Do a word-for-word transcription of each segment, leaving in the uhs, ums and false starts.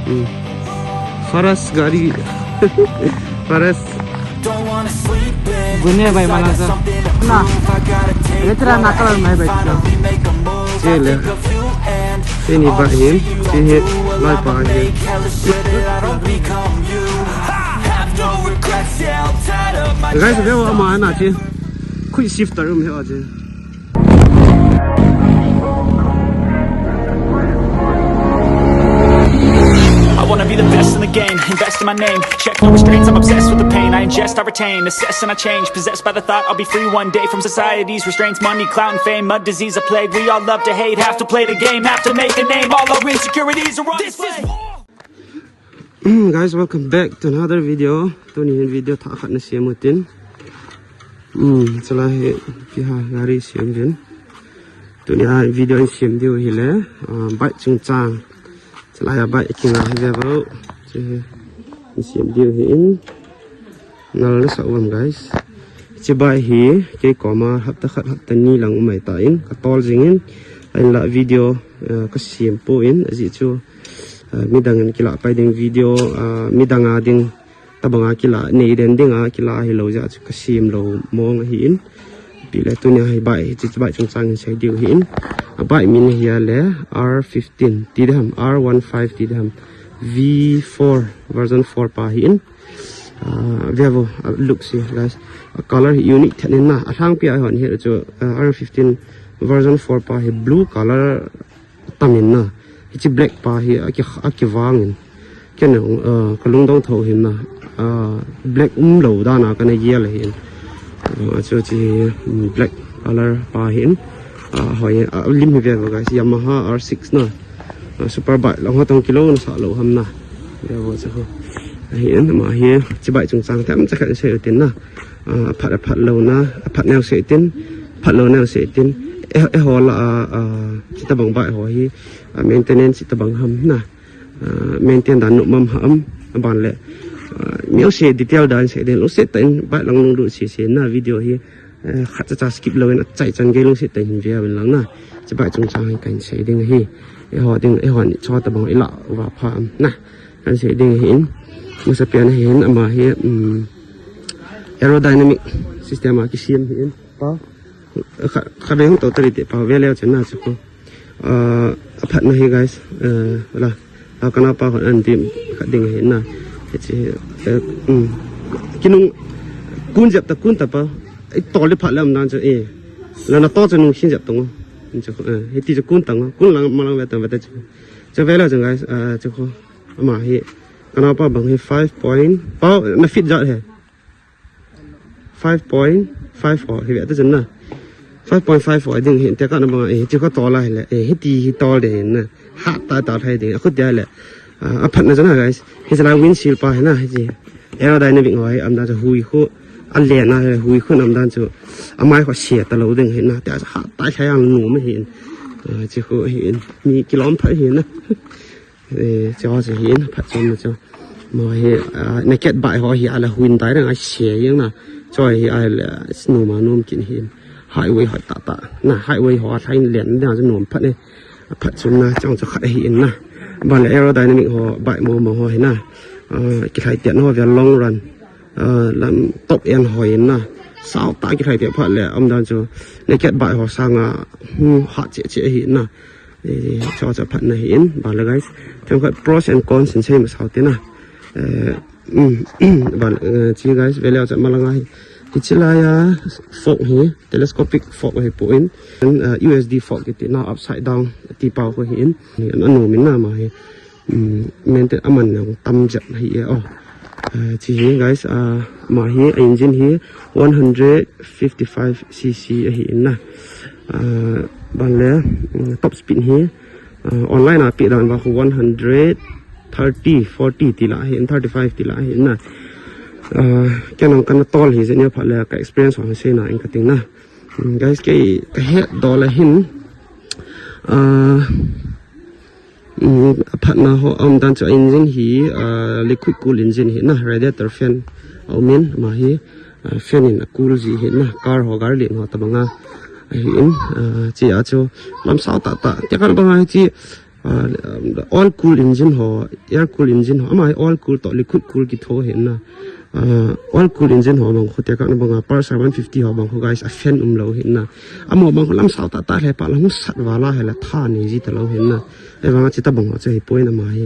Hmm. Faras gari. Faras. Gune bhai mala sa. Na. Ye tera na kar mai bhai sa. Chele. Ini ba hin. Ini lai pa hin. Guys, veo ama na chi. Quick shifter um he aje. I wanna be the best in the game, invest in my name. Check no restraints, I'm obsessed with the pain. I ingest, I retain, assess and I change. Possessed by the thought I'll be free one day from society's restraints. Money, clout, and fame, a disease, a plague. We all love to hate, have to play the game, have to make a name. All our insecurities are on display. Guys, welcome back to another video. Tuni hin video thah khat na siam utin. Hmm, chala hi piha gari siam din. Tuni a video in siam diu hi le, uh, bike chungchang. Chala ya bike kinga hi ve vo. Chi hi in siam diu hi in. Nal na sa uam guys. Chi bike hi kei koma hapta khat hapta ni lang umai ta in ka tol jing in. Ain la video, uh, ka siam po in aji chu. Ah, midang in kila pai ding video, ah, midang a ding tabanga kila nei den ding a kila hi lo ja chu ka siam lo mong ahi in. Pi le tuni a hi bike hi chi bike chungchang in sei diu hi in. A bike min hi a le R fifteen ti deham, R one five ti deham, V four version four pa hi in. Ah, ve vo, ah, look si guys. A color hi unique thet in na. A hlang pi a hon hi chu, ah, R fifteen version four pa hi blue color tamin na. Hichi black pa hi aki, aki vangin. Kena, uh, ka lungdong tho hin na. Uh, black um lo dana kana yel hin. Uh, chu chi, um, black color pa hin. Uh, hoi, uh, lim hi ve guys. Yamaha R six na. Uh, super bike lang ho tong kilo na sa lo ham na. Ve vo chu ho. Hin ma hi chi bike chungchang them cha khat sei utin na. Ah, aphat, aphat lo na, aphat neo se tin, aphat lo neo se tin, e, e ho la, ah, ah, chita bang bike ho hi, ah, maintenance chita bang ham na, ah, maintain dan nu mam ham, aban le, ah, neo se detail dan se den lo se ta in bike lang nung du se se na video hi, eh, khat cha cha skip lo in a chai chan ge lo se ta in via win lang na, chi bike chungchang hin kan se ding hi, e ho ding, e ho ni cho ta bang ila wa pha am na. Kan sei ding hi in. Masa pian hi in ama hi, um, aerodynamic system a kisiam hi in. Pa. Kha, kha dei hung to tari te pa ve leo chen na chu ko. Uh, aphat na hi guys. Uh, la. A kana pa hon an dim kha ding hi na. Chi, uh, um. Kinung kun jap ta kun ta pa. I tol le phat le um dan chu e. La na to chu nung sin jap ta ngo. Chu ko. Uh, hi ti chu kun ta ngo. Kun lang ma lang ve ta ve ta chu. Chu ve leo chen guys. Uh, chu ko. Ama hi, kanapa bang hi five point, pau, na fit jat he. Five point five four, hi ve ta chen na. Five point five four, ding hi, te ka na bang, eh, chi ko tol a hi le, eh, hi ti hi tol de na. Ha ta ta thai de, a khu dia le. Ah, aphat na chen na, guys. Hi chala windshield pa hi na, hi chi. Aerodynamic ho hi, am da hui khu, a le na, hui khu nam dan chu. Amai kho sia ta lo ding hi na, te ha ta thai ang nu ma hi. Ah, chi khu hi, mi kilom pha hi na. Eh, cho se hin, phat chom na cho. Mo hi, ah, naked bike ho hi ala huin tai na ngai se yang na. Cho hi ala snow ma nom kin hin. Highway ho ta ta. Na highway ho a thain len na chu nom phat ne. Phat chom na chong cho khat hi in na. Ban le aerodynamic ho bike mo mo ho hi na. Ah, ki thai tian ho ve long run. Ah, lam top end ho in na. Sao ta ki thai tian phat le am dan chu. Naked bike ho sanga. Hmm, ha che che hi na. Eh, cho cho phat na hi in, ba la guys. Themkhat pros and cons in sei ma sao te na. Eh, um, ba, eh, chi guys, ve leo cha ma la ngai. Hi chi la ya fork hi, telescopic fork hi po in. Eh, U S D fork ki ti na upside down ti pau ko hi in. Hi an anu min na ma hi. Um, mente aman na tam jat hi e, oh. Ah, chi hi guys, ah, ma hi, a engine hi one hundred fifty-five C C ahi in na. Ah, ban le, mm, top speed hi, ah, online a pi dan va khu one hundred thirty, forty ti la hi in, thirty-five ti la hi in na. Ah, kei nang kana tol hi jeng phat le ka experience ho sei na in ka ting na. Mm, guys, kei ka het do la hin. Ah, Mm, aphat na ho, um, dan chu engine hi, ah, liquid cool engine hi na, radiator fan, um, in, ma hi, ah, fan in a cool ji hi na, car ho, gar lin ho ta banga, hi in, ah, chi a chu, lam sao ta ta, te kan banga chi, Ah, um, oil cool engine ho, air cool engine ho, ama hi oil cool toh liquid cool kitho ahin na. Ah, oil cool engine ho bang khu tekah na banga Pulsar one fifty ho bang khu guys, a fan umlou ahin na. Amaho bang khu lamsao tah tah le pah la hung sat vala hile tha nei ji talou ahin na. Ahivanga chuti bang ho chu ahipoi na, ama hi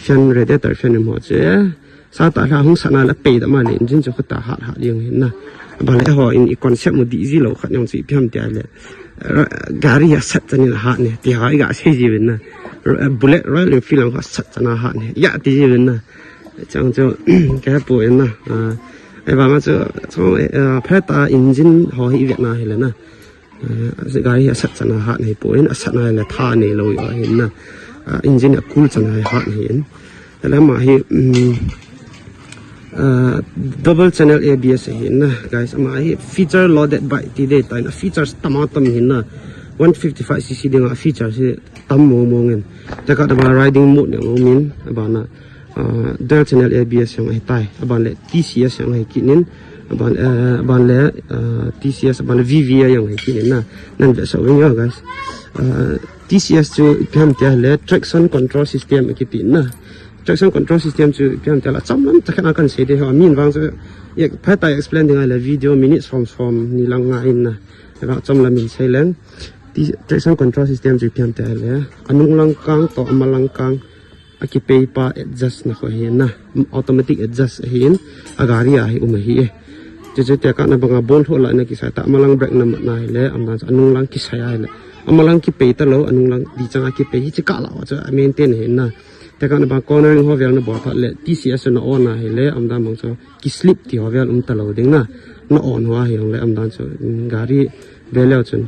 fan, radiator fan um ho chu, eh, sao tah le hung sat na le pei da ma le engine chu khuta hat hat ding ahin na. Aban le eiho in i concept mu dih ji lou khat jong chu ipi ham tia le, ra-, gari a sat chan in a hat ne ti ho i ga sei ji uvin na. Ra-, Bullet Royal Enfield lang khu a sat chan a hat ne ya ti ji uvin na. Chang chu ka hepoi na. Ah, ahivanga chu, chu, eh, ah, phat a engine ho hi i vet na hile na. Eh, gari hi a sat chan a hat na ahipoi, a sat na le tha neilou ahin na. Ah, engine a cool chan a hat na ahin. Ahile ama hi, um, ah, double channel A B S ahin na. Guys, ama hi feature loaded bike ti ding tan, a features tam a tam ahin na. One fifty-five C C dinga features hi tam mong mong in. Tekah na banga riding mode jong um in, abana, ah, dual channel A B S jong ahitai. Aban le T C S jong ahi kit in. Aban, eh, aban le, ah, T C S, aban le V V A jong ahi kit in na. Nan vetsah uvin, guys. Ah, T C S chu ipi ham tia le traction control system akiti na. Traction control system chu ipi ham tia le achom lam tah khat a kan sei ding ahi, amin vang chu, eh, phat a explain ding ahile video minute som som ni lang ngai in na. Achom lam in sei leng. Ti-, traction control system chu ipi ham tia le, anung lang kang toh ama lang kang akipei pa adjust na khu ahin na, automatic adjust ahin, a gari a hi um ahi e. Chuchu tekah na banga bon lhoh lah na kisai tah, ama lang brake na mat na hile, aman chu anung lang kisai ahile, ama lang kipei talou, anung lang di chang a kipei hi chu kah lah a chu a maintain ahin na. Tekah na banga cornering ho vel na bol phat le, T C S na on a hile, aman bang chu kislip ti ho vel um talou ding na, na on ho ahi jongle aman chu, mm, gari ve leu chun,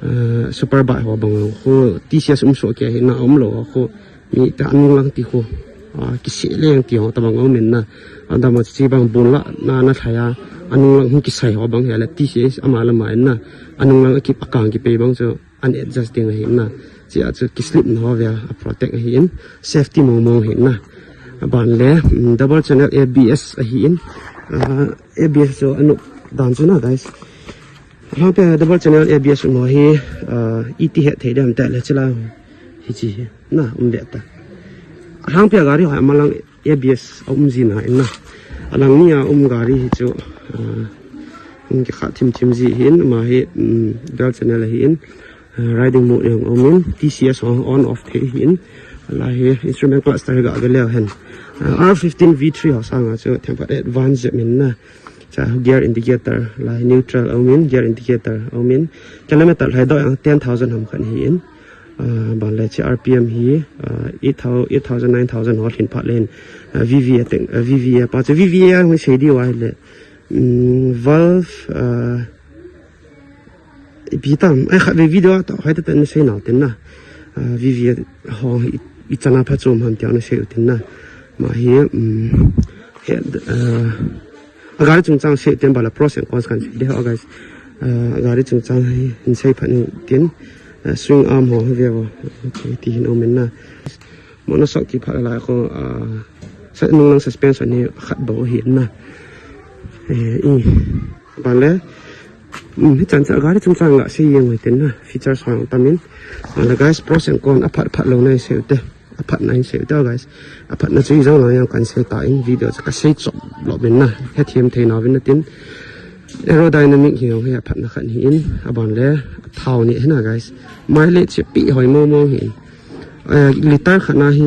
eh, super bike ho bang khu T C S um soh kei ahin na, umlou ho khu mi ta anung lang ti khu, ah, kisih leng ti ho tabang um in na, aman chu bang bon lah na na thai a, anung lang hung kisai ho bang hile T C S ama lama in na, anung lang aki-, akang kipei bang chu an adjust ding ahin na. Chia chu kislip na ho vel a protect ahin, safety mong mong ahin na. Aban le, mm, double channel A B S ahin. Ah, A B S chu anop dan chu na, guys. Alhangpia double channel A B S um ho hi, ah, iti het thei dem te le chila. Hichi hi na, um ve ta. Alhangpia gari ho ama lang A B S a um ji na in na. Alang ni a um gari hi chu, ah, um kikha thim thim ji ahin, ama hi, um, dual channel ahin. Ah, riding mode jong um in, T C S ho on off thei ahin. Ala hi instrument cluster ga ve leu hen. Ah, R fifteen V three ho sanga chu themkhat advance jep in na. Cha gear indicator, la hi neutral a um in, gear indicator a um in. Kilometer lhai doh jong ten thousand ham khat ahin. Ah, aban le chu R P M hi, ah, eight thousand, eight thousand, nine thousand ho lhin phat le hin, ah, V V A teng, ah, V V A pa chu V V A hung sei diu ahile, mm, valve, ah, ipi tam, ai khat ve video a toh, hoi ta ta na sei nau tin na. Ah, V V A ho i, i chana pha chom ham tia na sei u tin na. Ama hi, mm, he, ah, A gari chungchang sei u tin, aban le pros and cons kan sei ding ahi, guys. Ah, a gari chungchang hi hin sei phat u tin, ah, swing arm ho hi ve vo. Okay, ti hin um in na. Mono shock kiphat lai khu, ah, sa-, nung lang suspension hi khat bou ahin na. Eh, i. Aban le, um, hichan chu a gari chungchang ga sei jeng u hitin na. Features ho tam in. Aban le, guys, pros and cons aphat phat lou na sei u te. Aphatna hin sei u te, guys. Aphatna chu ijong lang jong kan sei ta in, video chu ka sei chop lou vin na. Hethem thei nau vin na tin. Aerodynamic hi jong hi aphatna khat ahin, aban le thao neh hi na, guys. Mileage chu pi hoi mong mong ahin. Eh, liter khat na hi,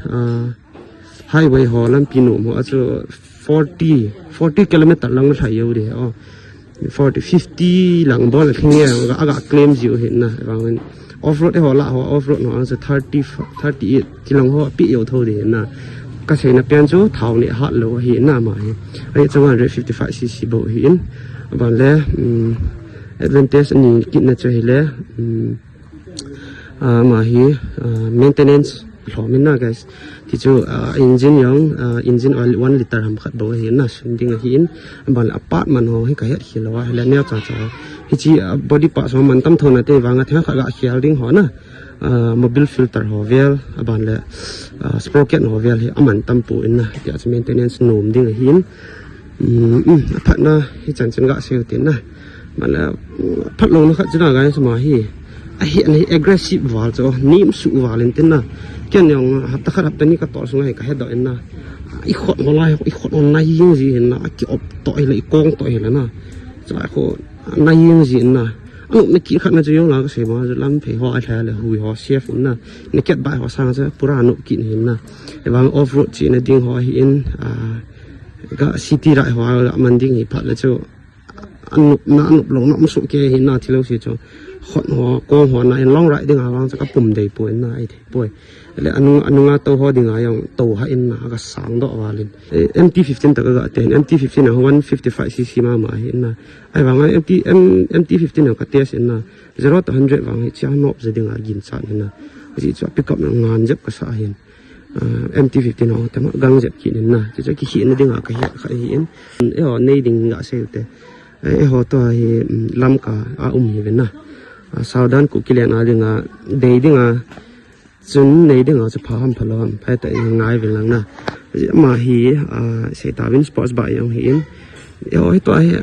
ah, highway ho lampi nom ho a chu forty, forty kilometer lang lhai jou ding ahi. Forty, fifty lang bol a lhing e, aga, aga claim jiu ahin na, vang in. Off road eiho lah ho, off road ho, ang chu thirty, thirty-eight, ti lang ho, pi jou tho ding ahin na. Ka seina pen chu, thao neh hat lou ahin na ama hi. Ahi chang one hundred fifty-five C C bou ahin. Aban le, um, advantage ani kit na chu ahile, um, ah, ama hi, ah, maintenance lhom in na, guys. Ti chu, ah, engine jong, ah, engine oil one liter ham khat bou ahin na, sun ding ahin, aban le a part man ho hi ka het khel lou a, ahile neo cha cha. Hichi, ah, body parts ho man tam tho na te vang a theng khat ga khel ding ho na, ah, mobil filter ho vel, aban le, ah, sprocket ho vel hi aman tam poi na, tia chu maintenance nom ding ahin. Um, um, aphatna hichan chun ga sei u tin na. Aban le, um, aphat lou na khat chu na, guys, ama hi. ahi, ahi aggressive val chu, nim su val in tin na. Ken jong hapta khat hapta ni ka tol sunga hi ka hedoh in na. I khut ho lai, i khut ho nai jing ji hin na, a ki op toh hi le, i kong toh hi le na. Chulai khu nai jing ji in na. Anop na kit khat na chu jong la ka sei ma chu lam phei ho a lha le hui ho safe in na. Naked bike ho sang chu pura anop kit hin na. Evang off road chena ding ho hi in, ah, ka city ride ho a man ding hi phat le chu. Anop na, anop lou na, um suk ke hi na thilou si chu. Khut ho, kong ho na in long ride ding a vang chu ka pum dei poi na ai thei poi. Le anung, anunga tou ho ding a jong tou ha in na ka sang doh val in. Eh, M T fifteen toh ka ga te hin, M T fifteen a one fifty-five C C ma ma hi na. Ahivang a M T, M, M T fifteen a ka test in na. Zero to hundred vang hi chia nop je ding a ginchat hin na. Ajeh chu a pick up na ngan jep ka sa hin. Ah, M T fifteen ho tama gang jep kit in na. Chu chu kihi na ding a ka hi kha hi in. Eiho nei ding ga sei te. Eh, eiho toh hi, mm, Lamka a um hi ve na. Ah, Southern Kuki len a ding a, dei ding a, chun nei ding a chu pha ham pha lou ham, phai ta in ngai ve lang na. Ama hi, ah, sei ta vin sports bike jong hi in. Eiho hi toh hi,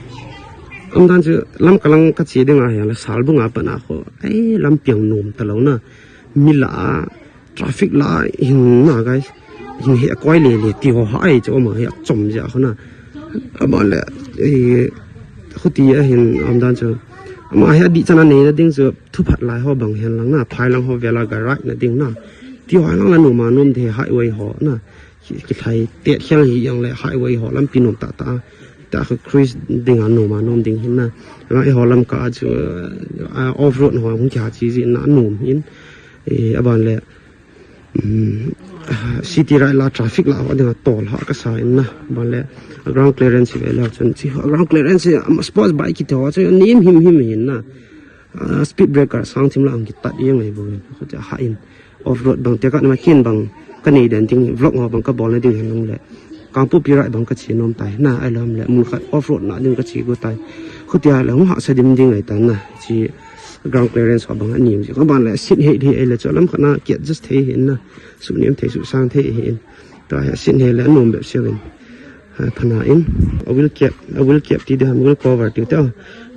um dan chu Lamka lang ka che ding a hi la Salbung a pat na khu. Ai, lampi jong nom ta lou na. Mi la a, traffic la hin na, guys. Hin hi a koi le le ti ho ha ai chu ama hi a chom ja khu na. Ama le, eh, khuti a hin um dan chu. Ama hi a di chana nei na ding chu thu phat lai ho bang hen lang na, phai lang ho vela ga ride na ding na. Ti ho lang la nom a nom de highway ho na. Ki, ki thai te khel hi jong le highway ho lampi nom ta ta. Ta khu cruise ding a nom a nom ding hin na. Nga eiho Lamka chu, ah, off road ho hung kia chi ji na nom hin. Eh, aban le, mm, city ride la traffic la ho ding a tol ha ka sa in na. Aban le, a ground clearance ve le chun chi ho ground clearance, um, sports bike kiti ho chu nim him him hin na. Ah, speed breaker sang thim la ang kitat jeng ngai bo in. Khu cha ha in. Off road bang te ka na ma kin bang ka nei den ding vlog ho bang ka bol na ding hin long le. Kangpokpi ride bang ka che nom tai na ai lam le mun khat off road na ding ka che go tai. Khutia le hung ha sa dim ding ai tan na. Chi ground clearance ho bang a nim ji. Ka ban le seat height hi ai le chu lam khat na ki adjust thei hin na. Su nim thei su sang thei hin. Ta hi seat height le nom bep se vin. Ha, phana in. A wheel cap, a wheel cap ti de ham, wheel cover ti te.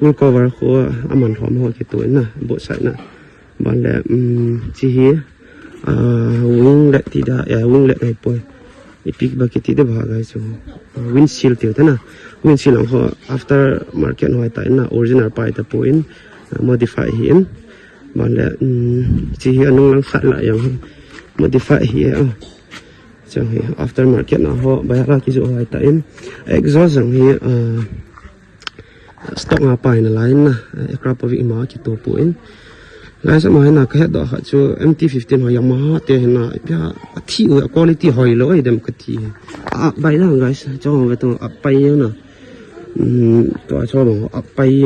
Wheel cover khu aman hom ho kitu in na. Both side na. Ban le, um, chi hi, ah, winglet ti da, eh, winglet ai poi. Ipi ba kiti de ba guys, so, ah, windshield ti ta na. Windshield ang ho after market ho ta in na, original pa ta poi in, ah, modify hi in. Ban le, um, chi hi anung lang khat la jong modify hi, ah. Chang hi after market na ho, ba la ki jo ho ta in. Exhaust jong hi, ah, stock a pa in a lai na, eh, Akrapovic ima kito poi in. Guys, ama hi na ka het doh khat chu M T fifteen ho Yamaha te hi na, ipia a thi u a quality hoi lou ai dem ka ti. A bai na guys, chong ve tu a pai na. Hmm, to a chong a pai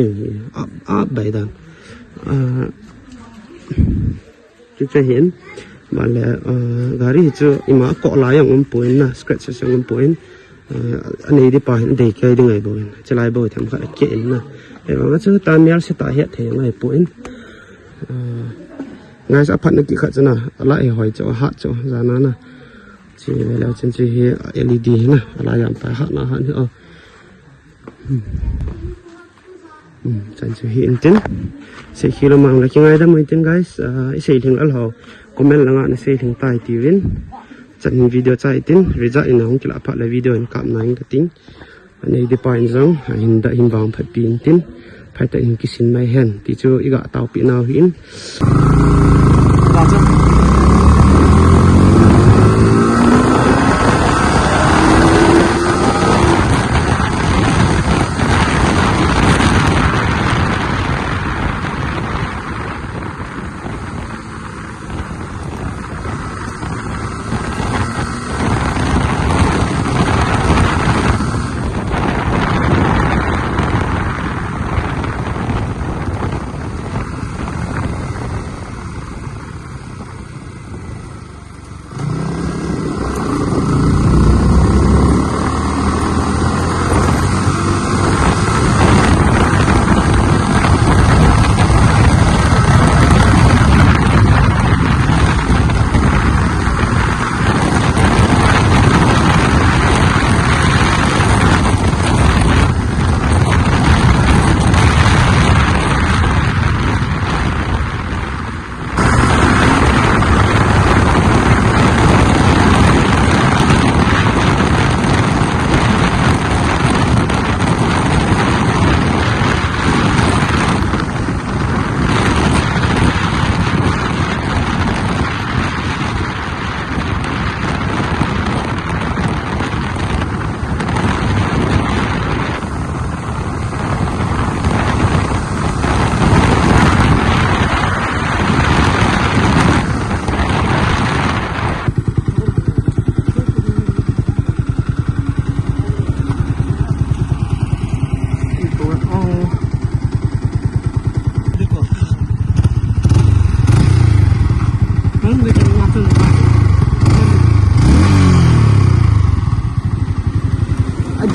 a, a bai dan. Ah, Chu chu hin, ban le, ah, gari hi chu ima koh lai jong um poi in na, scratch jong um poi in, ah, anei di pa hin dei kei ding ai bo in, chulai bo themkhat a ke in na. Ahivang a chu ta mial se ta het thei ngai poi in. Ah, guys, a phat na kikhat chu na, a lai hoi chu, a hat chu, jana na. Chi ve le chun chu hi L E D hi na, a lai jam ta hat na hat hi o. Hmm. Hmm, chan chu hi in tin. Sei khel mang la kingaidam u in tin, guys. Ah, i sei lhing lal ho. Comment langa na sei lhing tai tivin. Chan hin video chai tin. Result in hung kila phat le video in kap na in ka ting. Anei di pa in jong, ah, hin da hin vang phat pi in tin. Phai ta in kisin mai hen. Ti chu i ga tao pi nau hi in.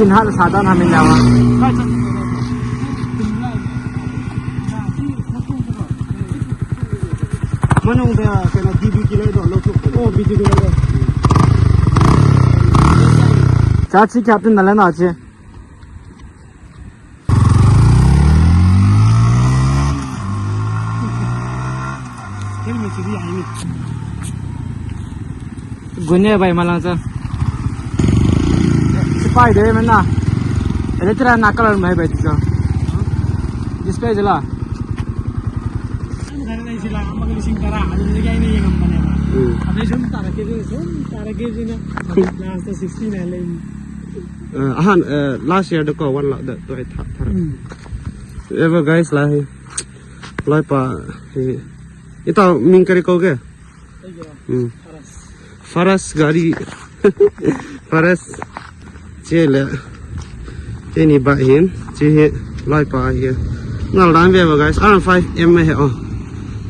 Kin hal sa dan hamin lawa. Manung de kena D B kilo do lo tu. Oh, B G kilo do. Cha chi kya tin na le na chi. Gune bai malang cha. Sipai de mana. Ele tira na color mai bai cha. Display jala. Hmm. Last sixteen na le. Uh, ahan, uh, last year the ko one lakh the to I tha tha. Hmm. Ever guys la hi. Loipa hi. Ita ming kari ko ke? Hmm. Faras gari. Faras. Che le. Che ni ba hin. Che hi loipa hi. Nal dan ve ba guys. R five M he o.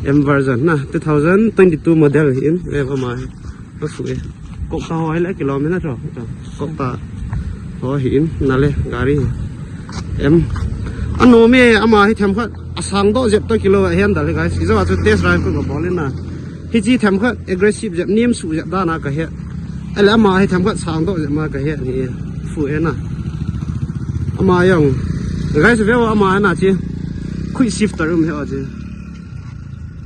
M version na. Two thousand twenty-two model hin. Ve ba ma hi. Ko su e. Kok ta ho le kilometer tho. Kok ta. Ho hin. Na le gari. M. Ano me ama hi them khat. Asang do jep to kilo a hian dal guys. Ijo a chu test drive ko bol in na. Hi chi them khat aggressive jep nem su jep da na ka he. Ale ama hi them khat sang do jep ma ka he ni. Fu e na. Ama jong. Guys ve ama na chi. Quick shifter um he o chi.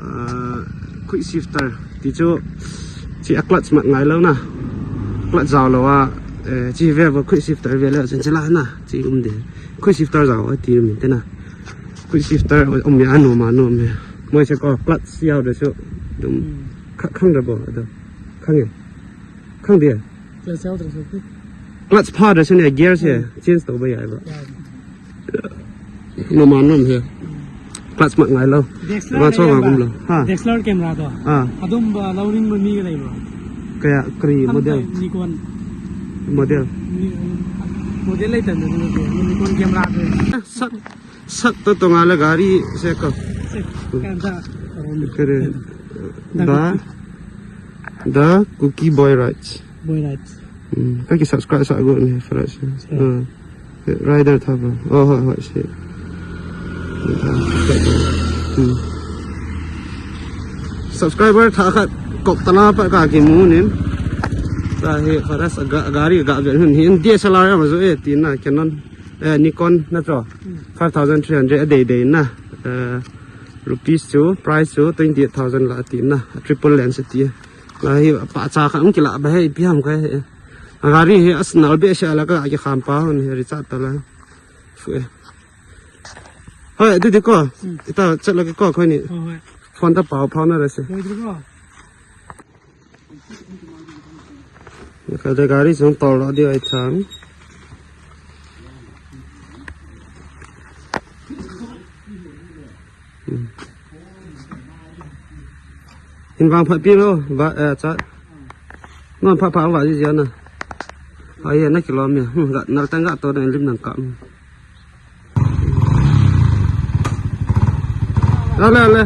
Ah, quick shifter. Ti chu chi a clutch mat ngai lo na. Clutch jao lo a. Eh, chi ve vo quick shifter ve le chen chi la na. Chi um de. Quick shifter jao a ti um te na. Quick shifter um ya, ano ma, ano me. Moi se ko clutch yau de su. Dum. Hmm. Kha-, khang de bo, do. Khang e. Khang de. Clutch yau de su. Clutch pha de su ne, gear se. Hmm. Change to ba ya ba. Ya. Ano ma, ano me. Clutch mat ngai lo. D S L R ma cho ma ba. Gum lo. Ha. D S L R camera to. Ah. Adum ba lo ring ma mi ka dai ba. Kaya kri model. Nikon. Model. Ni-, model lai tan Nikon camera to. Sat. Sat to tonga le gari se ko. Kere. Da. Da Kuki Boy Rides. Boy Rides. Hmm. Kaki subscribe sa go ni Faras. Hmm. Rider tha ba. Oh, hoi, hoi, si. Hmm. Subscriber tha khat kop tala pa ka ki mu nin. Ta hi Faras ga-, gari ga ve hun hin D S L R ma jo e ti na Canon. Eh, Nikon na cho. Hmm. Five thousand three hundred a dei dei na. Eh, rupees chu, price chu twenty-eight thousand la ti na. Triple lens ti. La hi pa cha kha ang kila ba he pi ham ka he. Gari hi as nal be sha la ka ki kham pa hon he ri cha ta la. Fu e. Hoi, du di ko. Hmm. Ita chat la ko ko ni. Hoi, hoi. Phone ta pao phao na ra se. Hoi, du ko. Ka de gari jong tol lo di ai tham. Hmm. Hin vang phat pi lo, va, eh, cha. Non phat phat va ji ji na. Ai, na kilom ya. Hmm, ga, nal tang ga to na lim nang ka. Ale, ale.